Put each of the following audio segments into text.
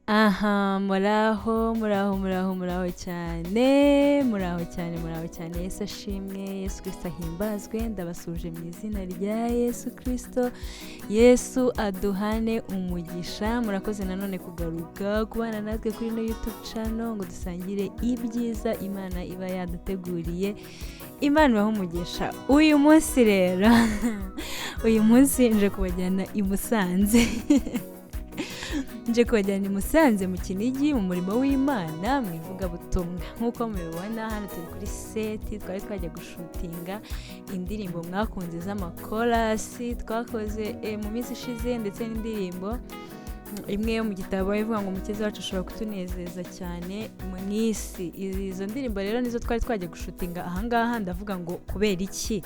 Aha muraho muraho muraho muraho cyane, muraho cyane muraho cyane. Yesu ashimwe, Yesu Kirisito ahimbazwe. Ndabasuje mu izina rya Yesu Kirisito. Yesu aduhane umugisha. Murakoze nanone kugaruka kubana natwe kuri ino YouTube channel ngo dusangire ibyiza Imana iba yaduteguriye. Imana ibahe umugisha. Uyu munsi rero, uyu munsi nje kubajyana i Musanze, nje kubajyana i Musanze mu Kinigi mu murimo w'Imana mu ivugabutumwa. Nk'uko mubibona hano turi kuri set, twari twajya gushutinga indirimbo mwakunze z'amakorasi twakoze mu minsi ishize, ndetse n'indirimbo imwe yo mu gitabo ivuga ngo umukiza wacu ashobora kutunezeza cyane mu isi. Izo ndirimbo rero nizo twari twajya gushutinga ahangaha. Ndavuga ngo kubera iki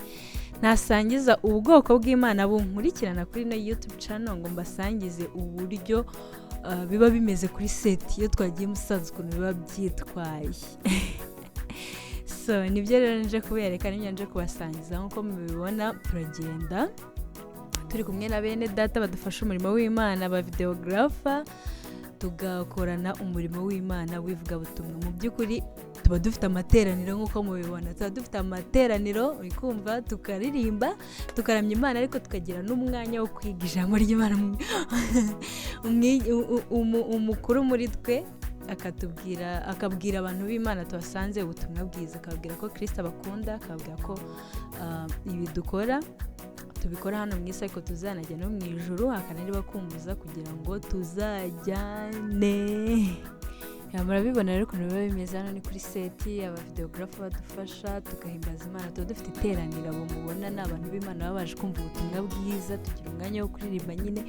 ntasangiza ubwoko bw'Imana bunkurikirana kuri ino YouTube channel ngo mbasangize uburyo biba bimeze kuri set iyo twagiye Musanze, ukuntu biba byitwaye. So nibyo rero nje kubereka, nibyo nje kubasangiza. Nk'uko mubibona turagenda turi kumwe na bene data badufasha umurimo w'Imana, ba videographer, tugakorana umurimo w'Imana w'ivugabutumwa. Mu by'ukuri tuba dufite amateraniro, nk'uko mubibona tuba dufite amateraniro, uri kumva, tukaririmba, tukaramya Imana, ariko tukagira n'umwanya wo kwiga ijambo ry'Imana. Umukuru muri twe akatubwira, akabwira abantu b'Imana tubasanze ubutumwa bwiza, akababwira ko Kirisito abakunda, akababwira ko ibi dukora tubikora hano mu isi ariko tuzanajya no mu ijuru, akanaribakumbuza kugira ngo tuzajyane. Murabibona rero ukuntu biba bimeze hano ni kuri set, abavideogarafa badufasha tugahimbaza Imana. Tuba dufite iteraniro, abo mubona ni abantu b'Imana baba baje kumva ubutumwa bwiza. Tugira umwanya wo kuririmba nyine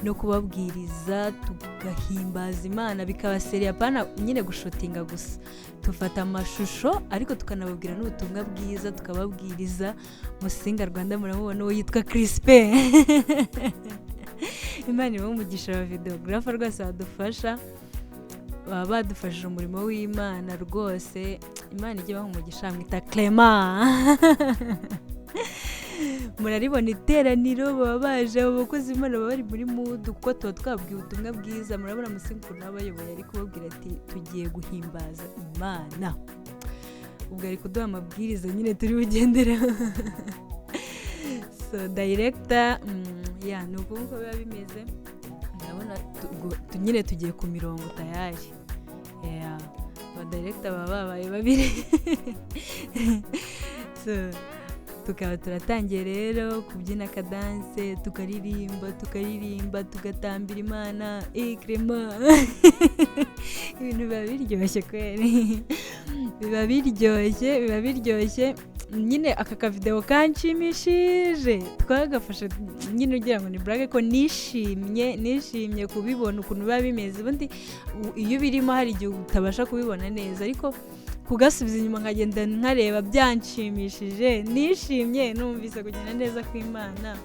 no kubabwiriza, tugahimbaza Imana, bikaba serious, apana nyine gushutinga gusa. Tufata amashusho ariko tukanababwira n'ubutumwa bwiza, tukababwiriza. Musinga Rwanda muramubona, uwo yitwa Crispin. Imana ibahe umugisha abavideogarafa rwose badufasha, baba badufashije umurimo w'Imana rwose. Imana ijye ibaha umugisha. Mwita Clement. Muraribona iteraniro baba baje, abo bakozi b'Imana baba bari muri mood kuko tuba twabwiye ubutumwa bwiza. Murabona Musinga ukuntu aba abayoboye, ari kubabwira ati tugiye guhimbaza Imana. Ubwo ari kuduha amabwiriza nyine turi bugendereho. So director ya ni uku nguko biba bimeze. Murabona nyine tugiye ku mirongo tayari. Yeah, aba director baba babaye babiri. So tukaba turatangiye rero kubyina akadanse, tukaririmba, tukaririmba, tugatambira Imana. Clement, ibintu biba biryoshye kweri, biba biryoshye, biba biryoshye nyine. Aka kavidewo kanshimishije, twagafashe nyine ugira ngo ni burage, ko nishimye, nishimye kubibona ukuntu biba bimeze. Ubundi iyo ubirimo hari igihe utabasha kubibona neza, ariko kugasubiza inyuma nkagenda nkareba byanshimishije, nishimye, numvise kugenda neza kw'Imana,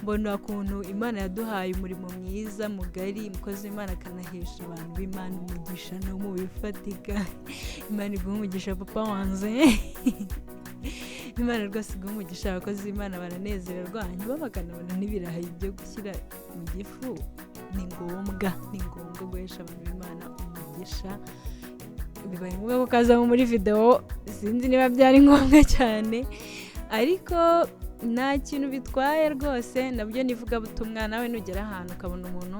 mbona ukuntu Imana yaduhaye umurimo mwiza mugari, umukozi w'Imana akanahesha abantu b'Imana umugisha no mu bifatika. Imana iguhe umugisha papa wanze, Imana rwose iguhe umugisha. Abakozi b'Imana baranezererwa, hanyuma bakanabona n'ibirayi byo gushyira mu gifu. Ni ngombwa, ni ngombwa guhesha abantu b'Imana umugisha. Bibaye ngombwa ko kazamo muri videwo, sinzi niba byari ngombwa cyane, ariko nta kintu bitwaye rwose, nabyo ni ivugabutumwa. Nawe nugera ahantu ukabona umuntu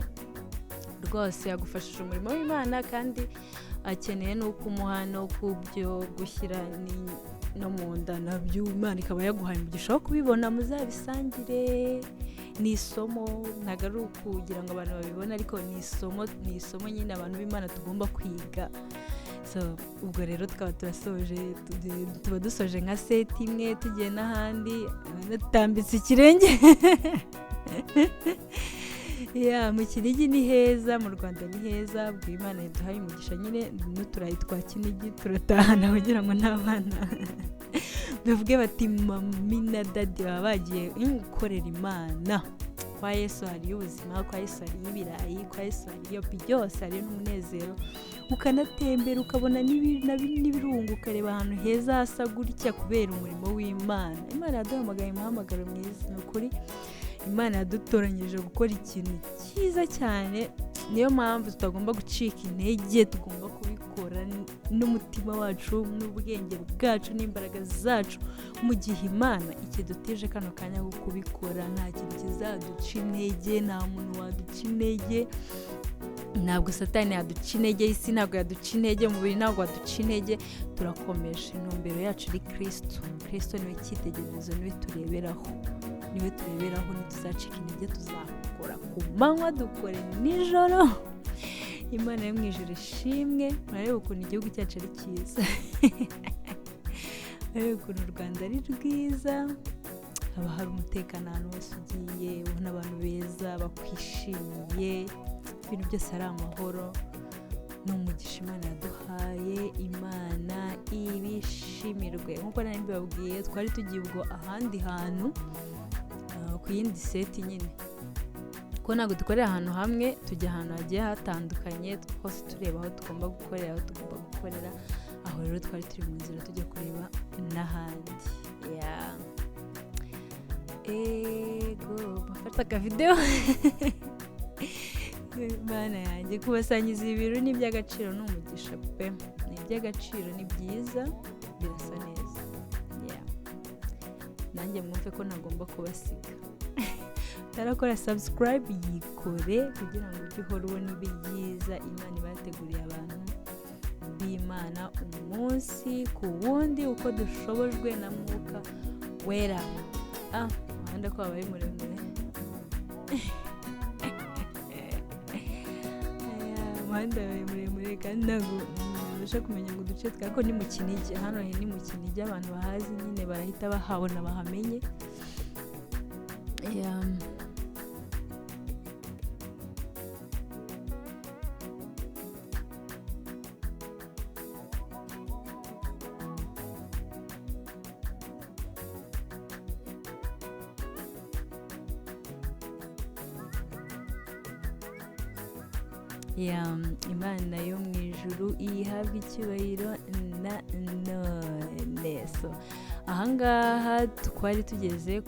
rwose yagufashije umurimo w'Imana kandi akeneye n'uko umuha no ku byo gushyira no mu nda, nabyo Imana ikaba yaguhaye umugisha wo kubibona, muzabisangire. Ni isomo, ntabwo ari ukugira ngo abantu babibone, ariko ni isomo, ni isomo nyine abantu b'Imana tugomba kwiga. So ubwo rero tukaba turasoje, tuba dusoje nka set imwe, tugiye n'ahandi, dutambitse ikirenge. Ya, mu Kinigi ni heza, mu Rwanda ni heza. Ubwo Imana yaduhaye umugisha nyine n'uturayi twa Kinigi turatahana kugira ngo n'abana bavuge bati mami na daddy baba bagiye gukorera Imana. Kwa Yesu hariyo ubuzima, kwa Yesu hariyo ibirayi, kwa Yesu hariyo byose, hariyo n'umunezero. Ukanatembera ukabona n'ibirungo, ukareba ahantu heza hasa gutya kubera umurimo w'Imana. Imana yaduhamagaye umuhamagaro mwiza, ni ukuri. Imana yadutoranyije gukora ikintu cyiza cyane, niyo mpamvu tutagomba gucika intege, tugomba kubikora n'umutima wacu n'ubwenge bwacu n'imbaraga zacu. Mu gihe Imana ikidutije kano kanya ko kubikora, nta kintu kizaduca intege, nta muntu waduca intege, ntabwo Satani yaduca intege, isi ntabwo yaduca intege, umubiri ntabwo waduca intege. Turakomeje, intumbero yacu ni Kristo. Kristo niwe cyitegererezo, niwe tureberaho, niwe tureberaho, ntituzacika intege, tuzakora ku manywa dukore nijoro. Imana yo mu ijuru ishimwe. Murareba ukuntu igihugu cyacu ari cyiza, murareba ukuntu u Rwanda ari rwiza, haba hari umutekano ahantu hose ugiye, ubona abantu beza bakwishimiye, ibintu byose ari amahoro. Ni umugisha Imana yaduhaye, Imana ibishimirwe. Nk'uko nari mbibabwiye, twari tugiye ubwo ahandi hantu ku yindi seti nyine, kuko ntabwo dukorera ahantu hamwe, tujya ahantu hagiye hatandukanye hose tureba aho tugomba gukorera, aho tugomba gukorera. Aho rero twari turi mu nzira tujya kureba n'ahandi. Ego bafata akavidewo. Imana yanjye, kubasangiza ibintu ni iby'agaciro, ni umugisha pe, ni iby'agaciro, ni byiza, birasa neza. Nanjye mwumve ko ntagomba kubasiga. Utarakora subscribe yikore kugira ngo ujye uhora ubona ibyiza Imana iba yateguriye abantu b'Imana umunsi ku wundi, uko dushobojwe na Mwuka Wera. Umuhanda ko wabaye muremure, umuhanda wabaye muremure kandi ntabwo nabasha kumenya ngo uduce twako ni mu Kinigi. Hano ni mu Kinigi, abantu bahazi nyine barahita bahabona bahamenye. Imana yo mu ijuru ihabwa icyubahiro na none. So ahangaha twari tugeze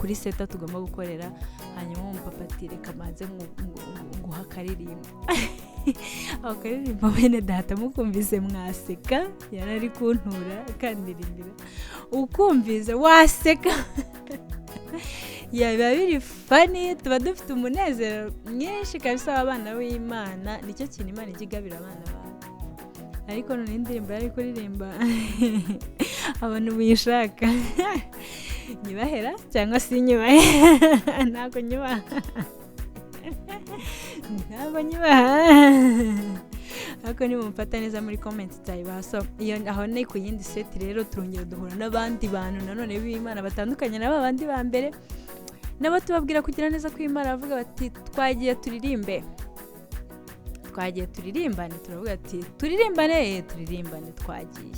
kuri seta tugomba gukorera, hanyuma umupapa ati reka manze nguha akaririmbo. Ako karirimbo bene data mukumvise mwaseka, yari ari kuntura akandirimbira, ukumvise waseka. Biba biri fani, tuba dufite umunezero mwinshi kabisa w'abana b'Imana, nicyo kintu Imana ijya igabira abana bawe. Ariko none indirimbo yari kuririmba abantu muyishaka nyibahera cyangwa si nyibahera, ntabwo nyubaha, ntabwo nyubaha, ariko nimumufata neza muri comment nzayibaha. So iyo aho ni ku yindi seti rero, turongera duhura n'abandi bantu nanone b'Imana batandukanye na ba bandi ba mbere, nabo tubabwira kugira neza kw'Imana, bavuga bati twagiye turirimbe, twagiye turirimbane, turavuga ati turirimbane, turirimbane, twagiye.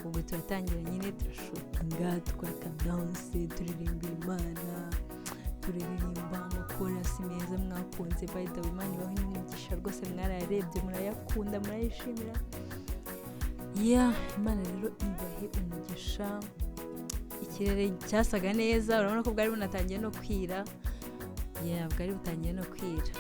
Ubwo turatangira nyine, turashutinga, dukora akadanse, turirimbira Imana, turirimbira amakorasi meza mwakunze. By the way, Imana ibahe umugisha rwose, mwarayarebye murayakunda, murayishimira. Imana rero ibahe umugisha. Ikirere cyasaga neza, urabona ko bwari bunatangiye no kwira. Bwari butangiye no kwira.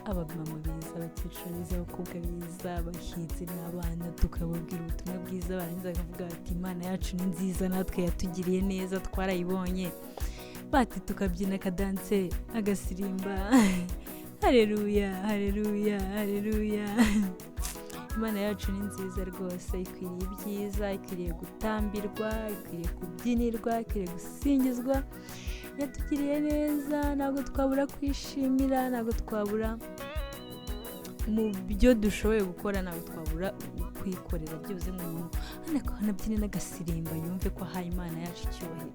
Abamama beza, abakecuru beza, abakobwa beza, abahinzi n'abana, tukababwira ubutumwa bwiza, barangiza bakavuga bati Imana yacu ni nziza, natwe yatugiriye neza, twarayibonye. Bati tukabyina akadanse, agasirimba, haleluya, haleluya, haleluya. Imana yacu ni nziza rwose, ikwiriye ibyiza, ikwiriye gutambirwa, ikwiriye kubyinirwa, ikwiriye gusingizwa. Yatugiriye neza, ntabwo twabura kwishimira, ntabwo twabura mu byo dushoboye gukora, ntabwo twabura kwikorera byibuze nk'umuntu anabyine n'agasirimba yumve ko ahaye Imana yacu icyubahiro.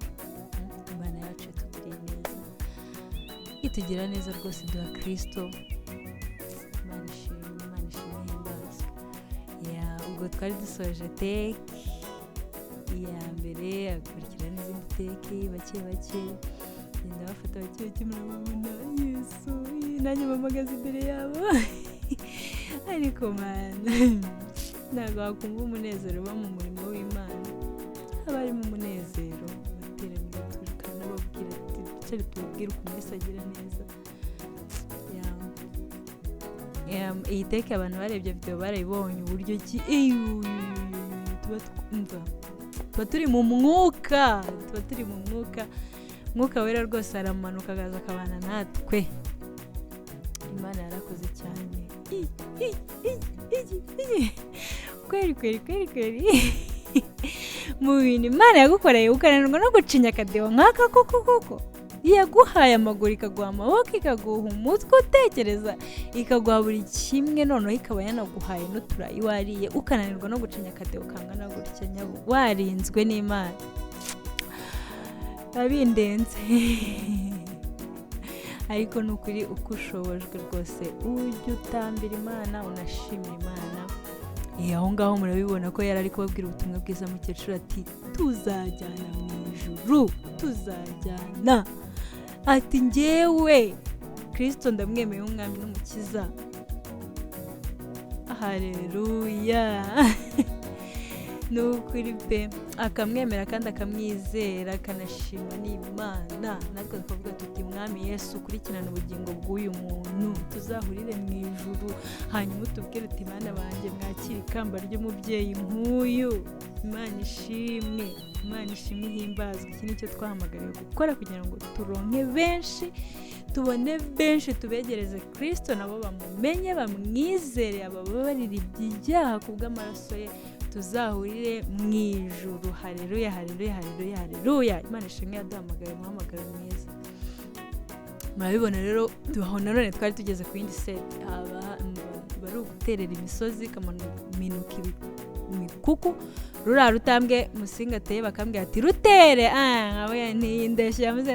Imana yacu yatugiriye neza, itugira neza rwose, duha Kristo. Imana ishimwe, Imana ishimwe, himbazwe. Ubwo twari dusoje teke iya mbere, akurikira n'izindi teke bake bake, genda bafata bake bake, murababona Yesu, nanjye mpamagaze imbere yabo. Ariko Mana, ntabwo wakumva umunezero uba mu murimo w'Imana, haba harimo umunezero. twicare tubabwire ukuntu Yesu agira neza. Iyi teke abantu barebye video barayibonye uburyo ki tuba turi mu mwuka, tuba turi mu mwuka. Mwuka wera rwose aramanuka akaza akabana natwe. Imana yarakoze cyane. Kweri kweri kweri kweri. Mu bintu Imana yagukoreye ukananirwa no gucinya akadeho nk'aka koko koko. Yaguhaye amaguru, ikaguha amaboko, ikaguha umutwe utekereza, ikaguha buri kimwe, noneho ikaba yanaguhaye n'uturayi wariye, ukananirwa no gucinya akadeho kangana gutya nyabo, warinzwe n'Imana. Bindenze. Ariko ni ukuri uko ushobojwe rwose ujye utambira Imana, unashimira Imana. Aho ngaho murabibona ko yari ari kubabwira ubutumwa bwiza mukecuru ati tuzajyana mu ijuru, tuzajyana. Ati njyewe Kristo ndamwemeye umwami n'umukiza. Haleluya. Ni ukuri pe, akamwemera kandi akamwizera, akanashima n'Imana. Natwe tukavuga tuti mwami Yesu ukurikirana ubugingo bw'uyu muntu, tuzahurire mu ijuru, hanyuma utubwire uti Mana banjye mwakira ikamba ry'umubyeyi nk'uyu. Imana ishimwe, Imana ishimwe ihimbazwe. Iki nicyo twahamagariwe gukora kugira ngo turonke benshi, tubone benshi, tubegereze Kristo nabo bamumenye, bamwizere, abababarire ibyaha kubw'amaraso ye, tuzahurire mu ijuru. Haleluya, haleluya, haleluya, haleluya. Imana ishimwe yaduhamagaye umuhamagaro mwiza. Murabibona rero, aho nanone twari tugeze ku yindi set, bari uguterera imisozi ikamanuka imikuku, ruriya rutambwe Musinga ateye bakambwira ati rutere, ntiyindeshye yamuze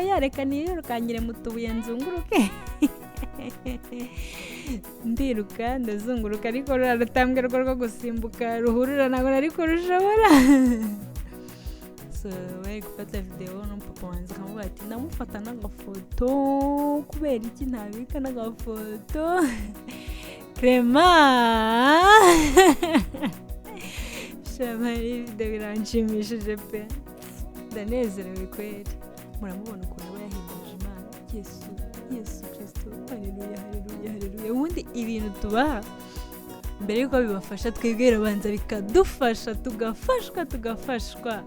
yareka niyirukangire mu tubuye nzunguruke. Ndiruka ndazunguruka, ariko ruriya rutambwe rwo rwo gusimbuka ruhurura ntabwo nari kurushobora. So bari gufata videwo n'umupapa wanjye akamubwira ati ndamufata n'agafoto, kubera iki ntabika n'agafoto? Clement Shamari, video biranshimishije pe, ndanezerewe kweri. Muramubona ukuntu aba yahimbaje Imana. Yesu, Yesu Kristo, haleluya, haleluya, haleluya. Ubundi ibintu tubaha mbere yuko bibafasha twebwe birabanza bikadufasha, tugafashwa, tugafashwa.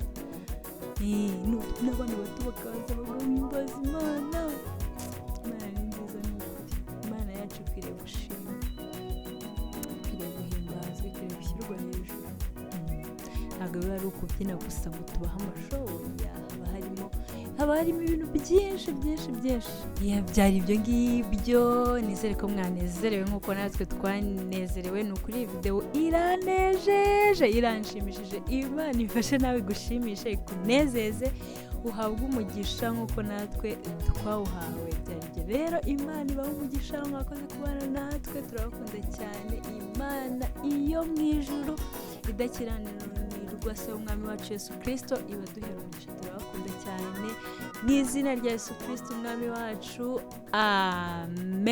N'abana bato bakaza bagahimbaza Imana. Imana ni nziza, ni ukuri. Imana yacu ikwiriye gushimwa, ikwiriye guhimbazwa, ikwiriye gushyirwa hejuru. Ntabwo biba ari ukubyina gusa ngo tubahe amashoya, haba harimo ibintu byinshi byinshi byinshi. Byari ibyo ngibyo, nizere ko mwanezerewe nk'uko natwe twanezerewe. Ni ukuri iyi video iranejeje, iranshimishije. Imana ifashe nawe igushimishe, ikunezeze, uhabwe umugisha nk'uko natwe twawuhawe. Byari ibyo rero, Imana ibahe umugisha, mwakoze kubana natwe, turabakunda cyane. Imana iyo mu ijuru idakiranirwa se umwami wacu Yesu Kristo ibaduhera umugisha, turabakunda cyane mu izina rya Yesu Kristo umwami wacu, amen.